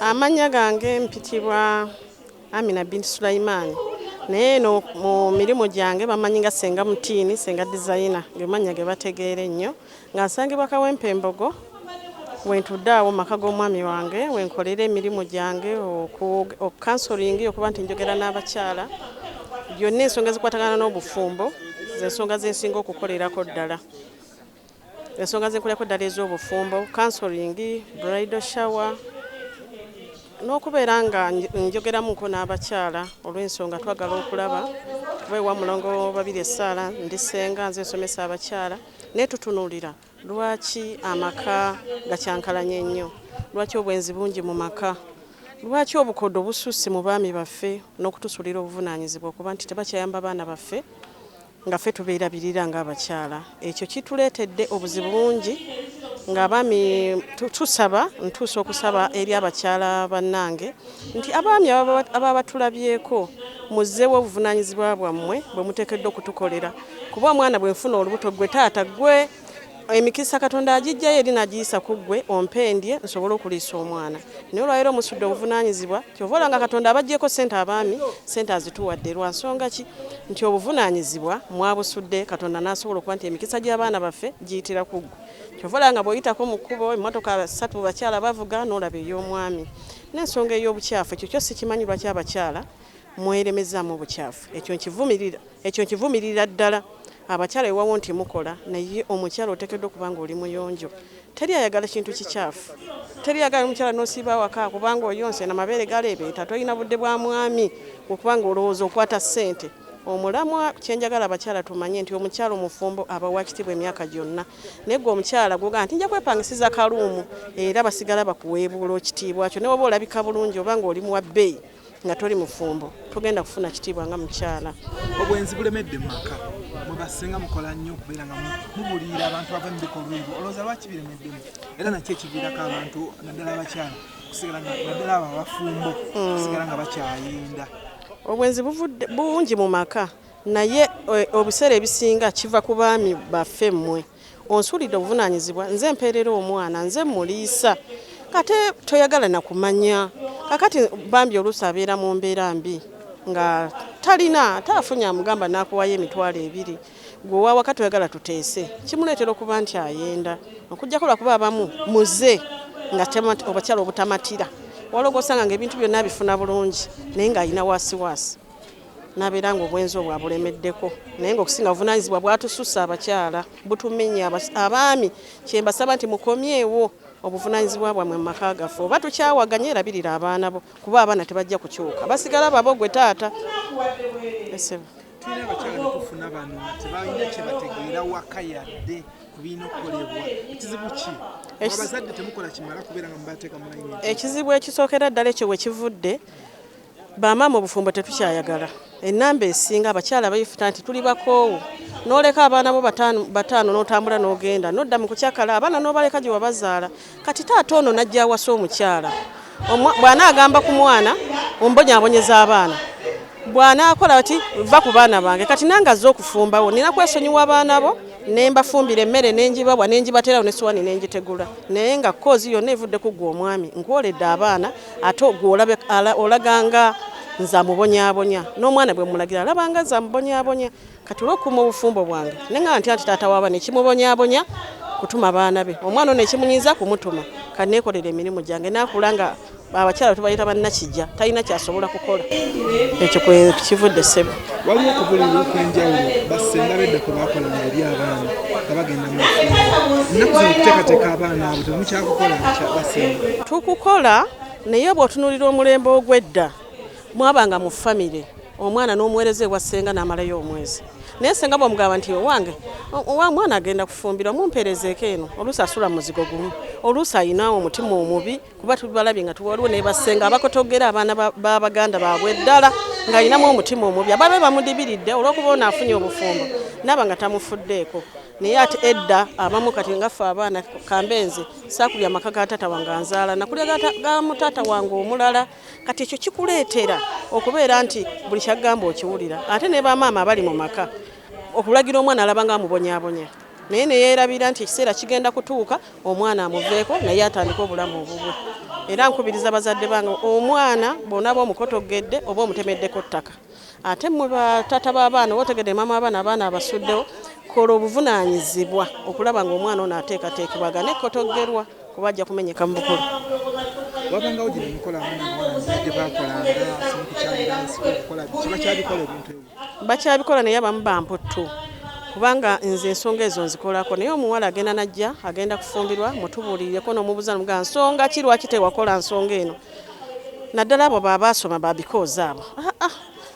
Amannya gange mpitibwa Amina Binti Sulaiman, naye eno mu mirimu gyange bamanyi nga Ssenga Mutiini, Ssenga Designer, ge mannya ge bategeera ennyo. Nga nsangibwa Kawempe Mbogo, we ntudde awo mu maka g'omwami wange we nkolera emirimu gyange, okukansolingi, okuba nti njogera n'abakyala. Byonna ensonga ezikwatagana n'obufumbo ze nsonga ze nsinga okukolerako ddala. Ensonga zenkolako ddala ez'obufumbo, counseling, bridal shower n'okubeera nga njogeramuko n'abakyala olw'ensonga twagala okulaba kuba ewa Mulongo Babiri Essaala ndi ssenga, nze nsomesa abakyala, naye tutunuulira lwaki amaka gakyankalanye nnyo, lwaki obwenzi bungi mu maka, lwaki obukodo bususse mu baami baffe n'okutusuulira obuvunaanyizibwa okuba nti tebakyayamba baana baffe nga ffe tubeerabirira ng'abakyala. Ekyo kituleetedde obuzibu bungi ng'abaami. Tusaba, ntuusa okusaba eri abakyala bannange nti abaami ababa batulabyeko, muzzeewo obuvunaanyizibwa bwammwe bwe muteekeddwa okutukolera, kuba omwana bwe nfuna olubuto, gwe taata, gwe emikisa Katonda agijjayo eri n'agiyisa ku ggwe, ompendye nsobole okuliisa omwana. Naye olwaleero musudde obuvunaanyizibwa, kyova olaba nga Katonda abaggyeko ssente, abaami ssente azituwadde. Lwa nsonga ki? Nti obuvunaanyizibwa mwabusudde, Katonda n'asobola okuba nti emikisa gy'abaana baffe giyitira ku ggwe. Kyova olaba nga bw'oyitako mu kkubo, emmotoka ssatu bakyala bavuga, n'olaba ey'omwami. N'ensonga ey'obukyafu, ekyo kyo sikimanyi lwaki abakyala mweremezaamu obukyafu. Ekyo nkivumirira, ekyo nkivumirira ddala. Abakyala ewawo nti mukola, naye omukyala oteekeddwa okuba nga oli muyonjo. Teri ayagala kintu kikyafu, teri ayagala omukyala n'osiiba awaka kubanga oyonse namabeere galeebeeta, tolina budde bwa mwami okubanga olowooza okwata ssente. Omulamwa kyenjagala abakyala tumanye nti omukyala omufumbo aba wa kitiibwa emyaka gyonna, naye gwe omukyala gwogamba nti nja kwepangisiza kaluumu, era basigala bakuweebuula ekitiibwa kyo. Ne woba olabika bulungi oba nga oli muwa bbeeyi nga toli mufumbo, togenda kufuna kitiibwa nga mukyala. Obwenzi bulemedde mu maka. Mwe basenga mukola nnyo okubeera nga mubuulirira abantu ava mu bikolwa ebyo. Olowooza lwaki biremeddemu, era nakyo ekiviirako abantu, naddala abakyala, okusigala nga, naddala abo abafumbo, okusigala nga bakyayenda? Obwenzi buvudde bungi mu maka, naye ebiseera ebisinga kiva ku baami baffe. Mmwe onsuulidde obuvunaanyizibwa, nze mpeerera omwana, nze muliisa, kate toyagala nakumanya. Kakati bambi oluusi abeera mu mbeera mbi nga talina, ate afunye amugamba n'akuwayo 20,000, gwe owawaka toyagala tuteese, kimuleetera okuba nti ayenda okujjako lwakuba abamu muze nga obakyala obutamatira. Waliwo gwosanga nga ebintu byonna abifuna bulungi, naye ng'alina waasiwaasi, n'abeera nga obwenzi obwo abulemeddeko. Naye ng'okusinga obuvunaanyizibwa bwatusussa abakyala, butumenya. Abaami kyembasaba nti mukomyewo obuvunaanyizibwa bwammwe mu maka gaffe. Oba tukyawaganye, erabirira abaana bo, kuba abaana tebajja kukyuka, basigala babo, gwe taata. Esebo. Tulina abakyala betufuna bano nga tebalina kye bategeera waka yadde ku birina okukolebwa. Ekizibu ki? Abazadde temukola kimala kubeera nga mubateeka mu layini. Ekizibu ekisookera ddala, ekyo we kivudde, bamaama obufumbo tetukyayagala. Enamba esinga abakyala bayifuta nti tuli bakoowu, n'oleka abaana bo bataano bataano, n'otambula n'ogenda n'odda mu kukyakala, abaana n'obaleka gye wabazaala. Kati taata ono n'ajja awasa omukyala, bw'anaagamba ku mwana ombonyaabonyeza abaana, bw'anaakola ati va ku baana bange. Kati nange azze okufumbawo, nina kwesonyiwa abaana bo, ne mbafumbira emmere, nenjibawa, nenjibateerawo ne suwani nenjitegula, naye nga cause yonna evudde ku ggwe omwami. Nkwoledde abaana, ate gwe olaganga nze amubonyaabonya, n'omwana bwe mulagira alabanga nze amubonyaabonya. Kati olw'okukuuma obufumbo bwange, neŋŋamba nti anti taata w'abaana ekimubonyaabonya kutuma baana be, omwana ono ekimunyiiza kumutuma, kaneekolera emirimu gyange. Naakula nga abakyala tubayita bannakijja, talina kyasobola kukola. Ekyo kwe kivudde, ssebo. Waliwo okubulirwa okw'enjawulo bassenga bedda kwe bakolanga eri abaana nga bagenda mu bufumbo. Ennaku zino okuteekateeka abaana abo temukyakukola basenga? Tukukola, naye bw'otunuulira omulembe ogw'edda, mwabanga mu famire omwana n'omuweereza ewa ssenga n'amalayo omwezi. Naye ssenga bw'omugamba nti owange owa mwana agenda kufumbirwa, mumpeerezeeko eno, oluusi asula mu muzigo gumu, oluusi ayina omutima omubi, kuba tubalabye nga waliwo ne bassenga abakotogera abaana b'abaganda baabwe ddala, ng'alinamu omutima omubi, ababe bamudibiridde olw'okuba ono afunye obufumbo naaba nga tamufuddeeko. Naye ate edda abamu, kati nga ffe abaana, kambenze saakulya amaka ga taata wange anzaala, nakulya ga mutaata wange omulala. Kati ekyo kikuleetera okubeera nti buli kyagamba okiwulira. Ate ne bamaama abali mu maka, okulagira omwana alaba nga amubonyaabonya, naye neyeerabira nti ekiseera kigenda kutuuka omwana amuveeko, naye atandike obulamu obubwe. Era nkubiriza bazadde bange, omwana bw'onaaba omukotoggedde oba omutemeddeko ttaka, ate mmwe bataata b'abaana oba otegedde maama w'abaana, abaana abasuddewo, kola obuvunaanyizibwa okulaba ng'omwana ono ateekateekebwa agane ekkotoggerwa, kuba ajja kumenyeka mu bukulu. Wabangawo gino emikolo abaana abawala gye bakolanga, kukyalira nsiko, okukola biki, bakyabikola ebintu ebyo? Bakyabikola, naye abamu bamputtu, kubanga nze ensonga ezo nzikolako. Naye omuwala agenda najja agenda kufumbirwa, mutubuulirireko n'omubuuza nomugaa nsonga ki, lwaki tewakola nsonga eno, naddala abo babaasoma babikooza abo. Aa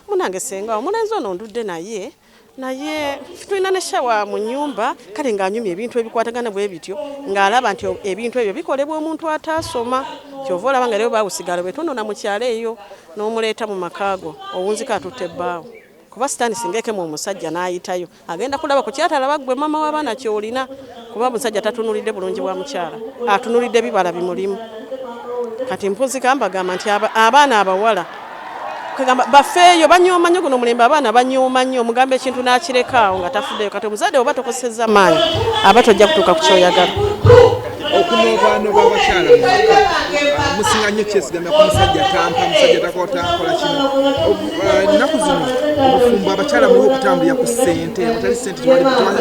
munange senga omulenzi ono ndudde naye, naye tulina ne shower mu nnyumba, kale ng'anyumya ebintu ebikwatagana bwe bityo, ng'alaba nti ebintu ebyo bikolebwa omuntu ataasoma. Kyova olaba nga leero bawusigala bwe tonona mu kyalo eyo n'omuleeta mu makaago, owunzika atutte ebbaawo, kuba sitaani singa ekema omusajja n'ayitayo, agenda kulaba ku kyatalaba ggwe maama w'abaana ky'olina, kuba omusajja tatunulidde bulungi bwa mukyala, atunulidde bibala bimulimu. Kati mpunzika mbagamba nti abaana abawala kagamba bafeeyo, banyooma nnyo guno omulembe, abaana banyooma nnyo. Omugamba ekintu n'akirekaawo nga tafuddeyo. Kati omuzadde oba tokozesezza maanyi, aba tojja kutuuka ku kyoyagala. Okunobaanoba abakyala mu maka musinga nnyo kyesigamya ku musajja tampa, musajja takotakola kino. Ennaku zino obufumbo abakyala muliwo okutambulira ku ssente, awatali ssente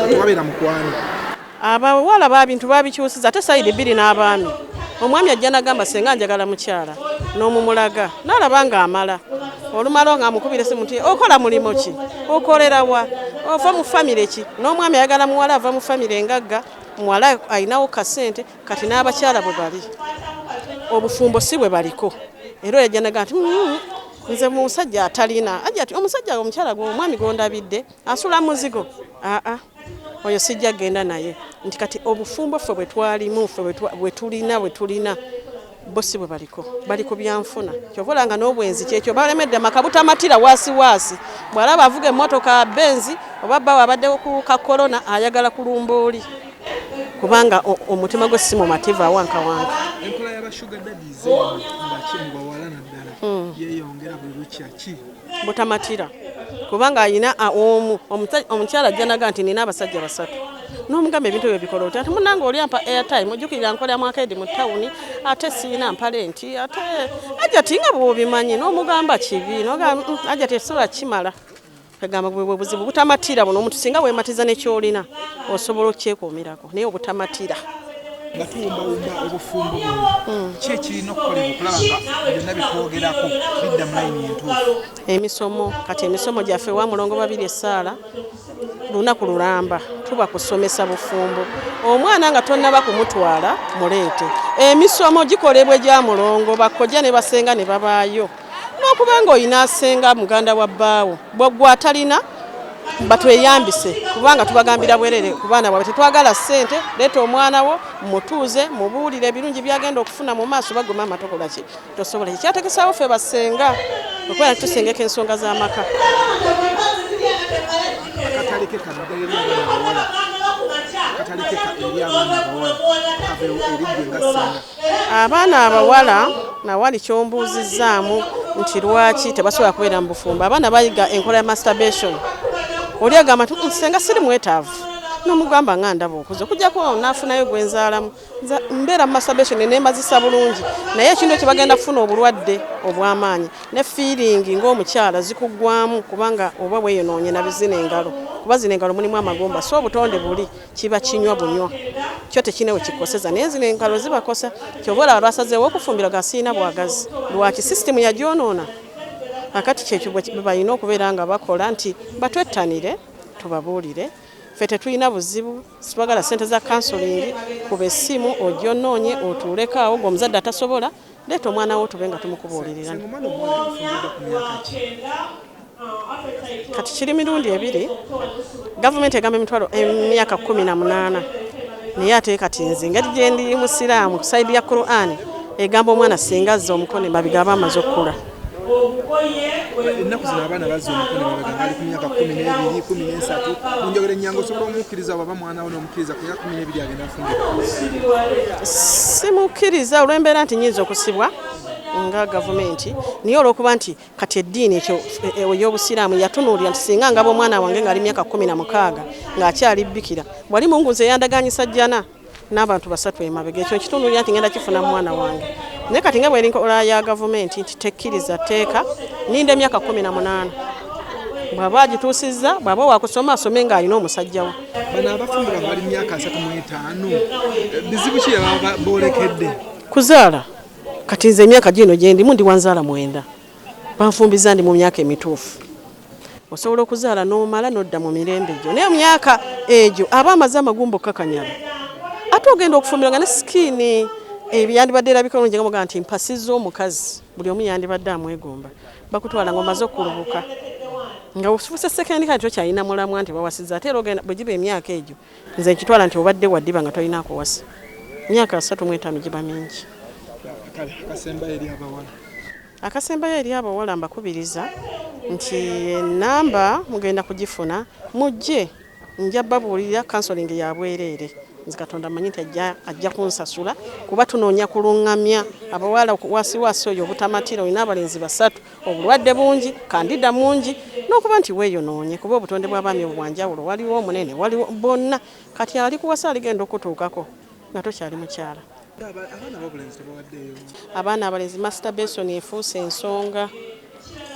tewabeera mukwano. Abawala babintu babikyusiza, ate side bbiri n'abaami. Omwami ajja nagamba, senga njagala mukyala, n'omumulaga n'alaba ng'amala olumala ng'amukubira esimu nti okola mulimu ki, okolera wa, ova mu famire ki? N'omwami ayagala muwala ava mu famire engagga, muwala alinawo kasente. Kati n'abakyala bwe bali, obufumbo si bwe baliko. Era oyo ajja naga nti nze musajja atalina, ajja ati omusajja omukyala omwami gondabidde asula muzigo, aa oyo sijja genda naye. Nti kati obufumbo ffe bwe twalimu, ffe bwe tulina, bwe tulina, bo si bwe baliko, bali ku byanfuna. Kyova olanga n'obwenzi kyekyo, balemedde amaka butamatira waasi waasi. Bw'alaba avuga emmotoka Benz oba bbawe abaddewo ku ka Corona, ayagala kulumba oli, kubanga omutima gwe si mumativu, awankawanka. Enkola y'aba sugar daddies eno mu bawala naddala yeeyongera buli lukya ki? Butamatira, kubanga alina omu omukyala ajja naga nti nina abasajja basatu, n'omugamba ebintu ebyo bikola otya? Nti munange oli ampa airtime, ojjukirira nkolera mu arcade mu tawuni, ate siina mpale, nti ate ajja ti nga bw'obimanyi, n'omugamba kibi, n'ogamba ajja tesobola kimala. Kagamba bwe buzibu butamatira buno. Omuntu singa weematiza nekyolina, osobola okukyekuumirako, naye obutamatira. Nga tuwumbawumba obufumbo buno, ki ekirina okukolebwa okulaba nga byonna bitwogerako bidda mu layini entuufu? Emisomo. Kati emisomo gyaffe wa Mulongo Babiri, essaala lunaku lulamba tuba kusomesa bufumbo. Omwana nga tonnaba kumutwala, muleete, emisomo gikolebwa egya Mulongo, bakojja ne basenga ne babaayo, n'okuba nga olina asenga muganda wa bbaawo bwaggwe atalina, batweyambise, kubanga tubagambira bwerere ku baana bwabwe, tetwagala ssente. Leeta omwana wo, mutuuze, mubuulire ebirungi byagenda okufuna mu maaso. Bagwe maama tokola ki, tosobola ki, kyategesawo ffe basenga okubeera tusengeka ensonga z'amaka. Akatale ke kano ddala eri abaana abawala, akatale ke eri abaana abawala kava eri ggwe nga ssenga. Abaana abawala, nawali kyombuuzizzaamu nti lwaki tebasobola kubeera mu bufumbo, abaana bayiga enkola ya masturbation. Oli agamba nti senga siri mwetaavu, nomugamba nga ndaba okuze okujjako naafunayo gwenzaalamu, mbeera mu masturbation nemazisa bulungi, naye ekintu ekyo bagenda kufuna obulwadde obw'amaanyi ne feeling ng'omukyala zikuggwamu, kubanga oba weeyonoonye nabizina engalo, kuba zino engalo mulimu amagumba, so obutonde buli kiba kinywa bunywa kyo tekirina we kikoseza, naye zino engalo zibakosa. Kyova olaba lwasazeewo okufumbira ga siina bwagazi, lwaki sisitimu yagyonoona. Akati kyekyo bwe balina okubeera nga bakola nti batwettanire, tubabuulire. Ffe tetulina buzibu, sitwagala ssente za counseling. Kuba essimu ojja onoonye otuuleko awo. Gwe omuzadde atasobola, leeta omwana wo tube nga tumukubuulirira. Senga, omwana omuwala afumbiddwa ku myaka ki? Kati kiri mirundi ebiri. Gavumenti egamba emitwalo emyaka 18, naye ate kati nze ngeri gye ndi musiraamu, ku side ya Quran egamba omwana singa azza omukono emabega aba amaze okukula. Ennaku zino abaana bazza omukono emabega ngaali ku myaka 12, 13. Munjogera ennyangu, osobola omukkiriza bwaba mwana wo n'omukkiriza ku myaka 12 agenda afumbirwa? Simukkiriza olw'embeera nti nyinza okusibwa nga gavumenti, naye olw'okuba nti kati eddiini ekyo ey'obusiraamu yatunuulira nti singa ngaba omwana wange ng'ali myaka 16 ng'akyali bbikira, wali Mungu nze yandaganyisa jjana. N'abantu basatu emabega, ekyo nkitunuulira nti ngenda kifuna mwana wange. Naye kati nga bweri nkola ya gavumenti nti tekkiriza tteeka, ninda emyaka 18, bw'aba agituusizza, bw'aba wakusoma asome ng'alina omusajja we. Bano abafumbirwa nga bali mu myaka 35, bizibu ki baba boolekedde? Kuzaala. Kati nze emyaka gino gye ndimu, ndi wanzaala 9, banfumbiza ndi mu myaka emituufu. Osobola okuzaala n'omala n'odda mu mirembe gyo, naye mu myaka egyo aba amaze amagumba okukakanyala, ate ogenda okufumbirwa nga ne skin ebyandibadde erabika bulungi, nga mugamba nti mpasizza omukazi, buli omu yandibadde amwegomba, bakutwala ng'omaze okulubuka, nga ofuuse second hand, tokyalina mulamwa nti bawasizza. Ate era ogenda bwe giba emyaka egyo, nze nkitwala nti obadde waddiba nga tolina kuwasa. Myaka 35 giba mingi. Kale akasembayo eri abawala? Akasembayo eri abawala, mbakubiriza nti enamba mugenda kugifuna, mujje, nja babuulirira. Counseling ya bwereere. Nze Katonda amanyi nti ajja kunsasula, kuba tunoonya kuluŋŋamya abawala wasiwasi oyo obutamatira. Olina abalenzi basatu, obulwadde bungi, candida mungi, n'okuba nti weeyonoonye, kuba obutonde bw'abaami obwo bwanjawulo. Waliwo omunene, waliwo bonna. Kati ali kuwasa aligenda okutuukako nga tokyali mukyala. Abaana b'obulenzi tebawaddeeyo? Abaana abalenzi, masturbation efuuse ensonga.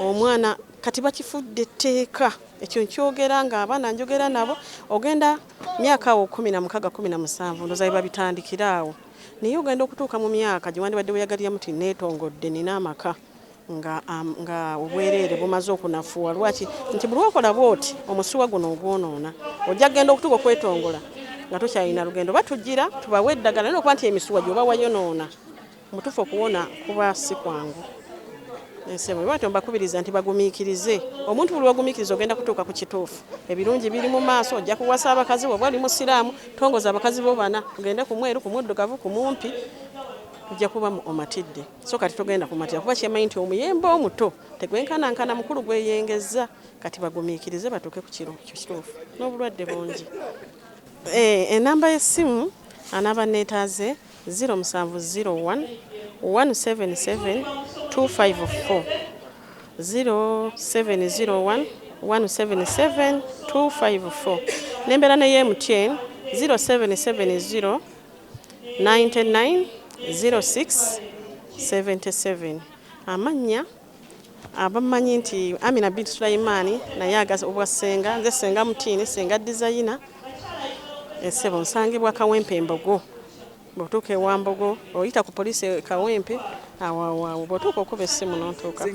Omwana kati bakifudde etteeka. Ekyo nkyogera nga abaana njogera nabo. Ogenda myaka awo 16, 17, ndowooza bye babitandikira awo, naye ogenda okutuuka mu myaka gye wandibadde weyagaliramu nti neetongodde, nina amaka, nga obwereere bumaze okunafuwa. Lwaki? Nti buli lwokola bwoti omusuwa guno ogwonoona, ojja kugenda okutuuka okwetongola nga tokyalina lugendo. Batujjira tubawe eddagala, naye okuba nti emisuwa gyoba wayonoona mutuufu, okuwona kuba si kwangu. Ensebo bwatyo mbakubiriza nti bagumiikirize. Omuntu buli wagumiikiriza ogenda kutuuka ku kituufu. Ebirungi biri mu maaso. Ojja kuwasa abakazi, bw'oba oli musiraamu tongoza abakazi bo bana, tugende ku mweru, ku muddugavu, ku mumpi, ojja kuba omatidde. So kati togenda kumatira, kuba kyemanyi nti omuyembe omuto tegwenkanankana mukulu gweyengeza. Kati bagumiikirize batuuke ku kiro kituufu, n'obulwadde bungi. Enamba y'essimu anaaba neetaaze 0701 177 254, 0701 177 254. Nembeera ne MTN 0770 99 06 77. Amannya abamanyi nti Amina Binti Sulaimaani, naye agaza obwa Ssenga. Nze Ssenga Mutiini, Ssenga Designer. Essebo nsangibwa Kawempe Mbogo. Bw'otuuka ewa Mbogo oyita ku poliisi e Kawempe, awo awo awo. Bw'otuuka okuba essimu n'ontuukako.